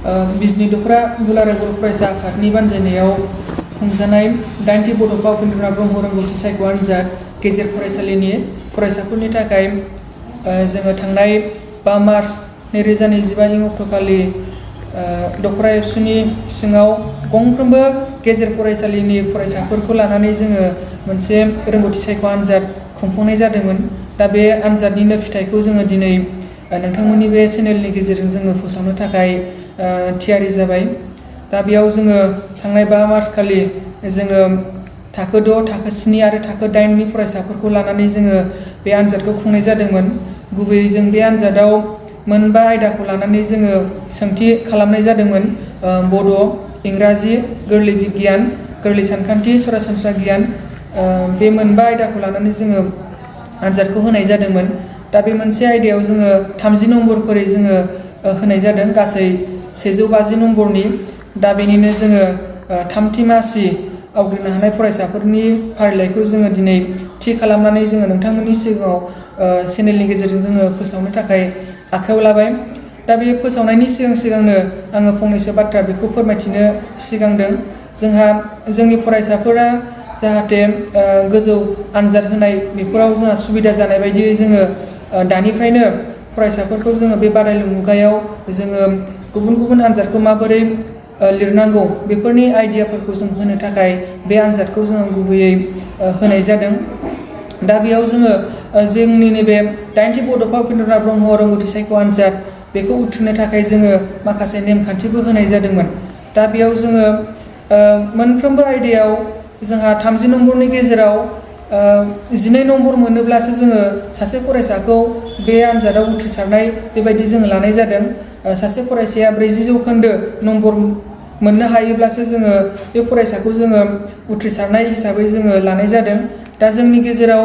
बिजनी दख'र दुलाराय बर' फरायसा आफादनि बानजायनायाव खुंजानाय 8थि बड'फा उपेन्द्रनाथ ब्रह्म रोंगौथि सायख' आनजाद गेजेर फरायसालिनि फरायसाफोरनि थाखाय जोङो थांनाय 5 मार्च 2025 इं अक्ट'खालि दख'र एबसुनि सिङाव गंफ्रोमबो गेजेर फरायसालिनि फरायसाफोरखौ लानानै जोङो मोनसे रोंगौथि सायख' आनजाद खुंफुंनाय जादोंमोन। दा बे आनजादनिनो फिथाइखौ जोङो दिनै नोंथांमोननि बे चेनेलनि गेजेरजों जोङो फोसावनो थाखाय थियारि जाबाय। दा बेयाव जोङो थांनाय 5 मार्च खालि जोङो थाखो 6, थाखो 7 आरो थाखो 8 नि फरायसाफोरखौ लानानै जोङो बे आनजादखौ खुंनाय जादोंमोन। गुबैयै जों बे आनजादाव मोनबा आयदाखौ लानानै जोङो सोंथि खालामनाय जादोंमोन। बड', इंराजि, गोरलै बिगियान, गोरलै सानखान्थि, सरासनस्रा गियान, बे मोनबा आयदाखौ लानानै जोङो आनजादखौ होनाय जादोंमोन। दा बे मोनसे आयदायाव जोङो 30 नम्बरफोरै जोङो होनाय जादों, गासै 150 नम्बरनि। दा बेनिनो जोङो 3थि मासि आवग्रिनो हानाय फरायसाफोरनि फारिलाइखौ जोङो दिनै थि खालामनानै जोङो नोंथांमोननि सिगाङाव चेनेलनि गेजेरजों जोङो फोसावनो थाखाय आखायाव लाबाय। दा बे फोसावनायनि सिगांनो आङो फंनैसो बाथ्रा बेखौ फोरमायथिनो सिगांदों। जोंनि फरायसाफोरा जाहाथे गोजौ आनजाद होनाय बेफोराव जोंहा सुबिदा जानाय बायदियै जोङो दानिफ्रायनो फरायसाफोरखौ जोङो बे बादायलु मुगायाव जोङो गुबुन गुबुन आनजादखौ माबोरै लिरनांगौ बेफोरनि आइडियाफोरखौ जों होनो थाखाय बे आनजादखौ जोङो गुबैयै होनाय जादों। दा बेयाव जोङो जोंनि नैबे 8थि बड'फा उपेन्द्रनाथ ब्रह्म रोंगौथि सायख' आनजाद बेखौ उथ्रिनो थाखाय जोङो माखासे नेमखान्थिबो होनाय जादोंमोन। दा बेयाव जोङो मोनफ्रोमबो आयदायाव जोंहा 30 नम्बरनि गेजेराव 12 नम्बर मोनोब्लासो जोङो सासे फरायसाखौ बे आनजादाव उथ्रिसारनाय बेबायदि जोङो लानाय जादों। सासे फरायसाया 40 जौखोन्दो नम्बर मोननो हायोब्लासो जोङो बे फरायसाखौ जोङो उथ्रिसारनाय हिसाबै जोङो लानाय जादों। दा जोंनि गेजेराव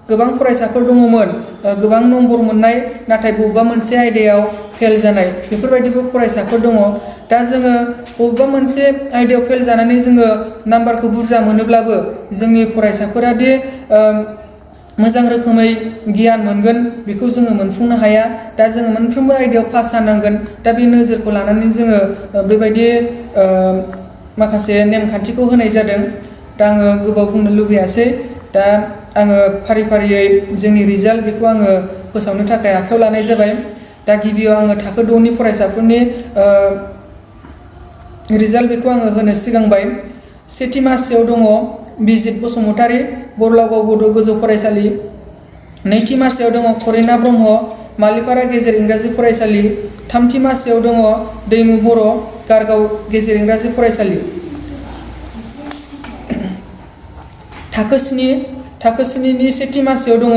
गोबां फरायसाफोर दङमोन, गोबां नम्बर मोननाय नाथाय बबेबा मोनसे आयदायाव फेल जानाय, बेफोरबायदिबो फरायसाफोर दङ। दा जोङो बबेबा मोनसे आयदायाव फेल जानानै जोङो नाम्बारखौ बुरजा मोनोब्लाबो जोंनि फरायसाफोरा दि मोजां रोखोमै गियान मोनगोन बेखौ जोङो मोनफुंनो हाया। दा जोङो मोनफ्रोमबो आयदायाव पास जानांगोन। दा बे नोजोरखौ लानानै जोङो बेबायदि माखासे नेमखान्थिखौ होनाय जादों। दा आङो गोबाव बुंनो लुबैयासै। दा आङो फारि फारियै जोंनि रिजाल्ट बेखौ आङो फोसावनो थाखाय आखायाव लानाय जाबाय। दा गिबियाव आङो थाखो 6 नि फरायसाफोरनि रिजाल्ट बेखौ आङो होनो सिगांबाय। 1थि मासियाव दङ बिजित बसुमतारी, बरलागाव बड' गोजौ फरायसालि। 2थि मासियाव दङ करिना ब्रह्म, मालिपारा गेजेर इंराजि फरायसालि। 3थि मासियाव दङ दैमु बर', गारगाव गेजेर इंराजि फरायसालि। थाखो 7 नि 1थि मासियाव दङ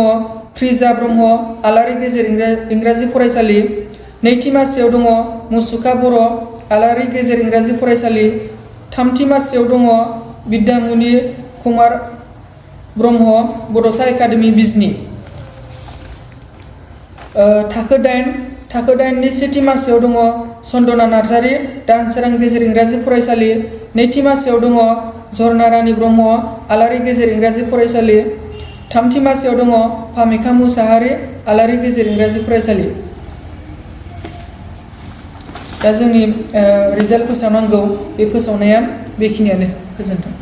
प्रिजा ब्रह्म, आलारि गेजेर इंराजि फरायसालि। 2थि मासियाव दङ मुसुखा बर', आलारि गेजेर इंराजि फरायसालि। 3थि मासियाव दङ बिद्यामुनि कुमार ब्रह्म, बड'सा एकाडेमि बिजनी। थाखो 8 नि 1थि मासियाव दङ चन्दना नार्जारी, दानसोरां गेजेर इंराजि फरायसालि। 2थि मासियाव दङ झरना रानी ब्रह्म, आलारि गेजेर इंराजि फरायसालि। 3थि मासियाव दङ फामिखा मुसाहारि, आलारि गेजेर इंराजि फरायसालि। दा जोंनि रिजाल्ट फोसावनांगौ बे फोसावनाया बेखिनियानो। गोजोन्थों।